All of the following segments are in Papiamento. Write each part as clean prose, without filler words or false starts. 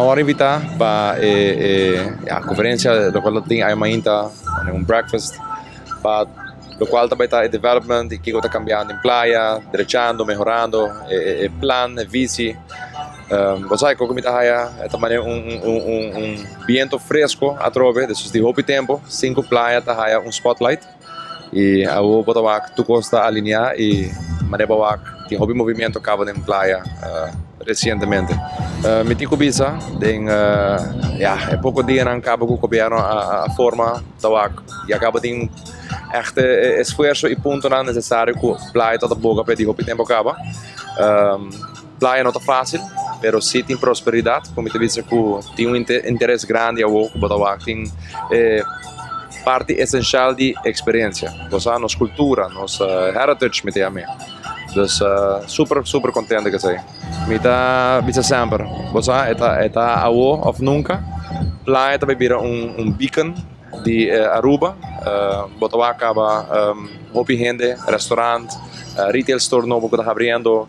Mi a wòrdu invitá pa e e ya konferensia lokual lo tin ayamainta un breakfast pa lokual ta bai ta e development i kiko ta kambiando den playa, drechando, mehorando e e plan, e visi. Bo sa kiko mi ta haya e ta manera un un un un biento fresco atrobe despues di hopi tempo sin ku playa ta haya un spotlight. Y awo bo ta wak tur cos ta alinea y manera bo wak tin hopi movimiento caba den playa recientemente. Mi tin cu bisa den ya e poco dianan caba cu gobierno a forma ta wak ya caba tin echt e esfuerzo y puntonan necesario cu playa ta ta boga p'e di hopi tempo caba. Playa no ta facil pero si tin prosperidad cu mi ta bisa cu tin un interes grandi awo cu bo ta wak tin e parti esencial di experiencia. Bo sa nos cultura, nos heritage mi ta yama. Dus super super contento cu esey. Mi ta bisa semper, bo sa e ta e ta awo of nunca. Playa ta bay bira un beacon di Aruba. Bo ta wak caba hopi hende, restaurant, retail store nobo cu ta habriendo.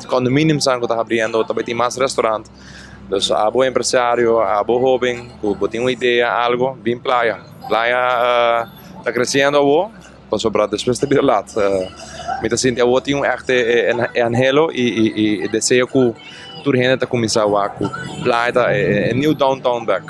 Condominiumsnan ku ta habriendo ta bai tin mas restaurant. Dus abo empresario, abo hoben ku bo tin un idea algo, bin playa. Playa ta creciendo awo, pasobra despues ta bira lat. Mi ta sinti awo tin un echte anhelo y deseo ku tur hende ta cuminsa wak ku playa ta e new downtown bek.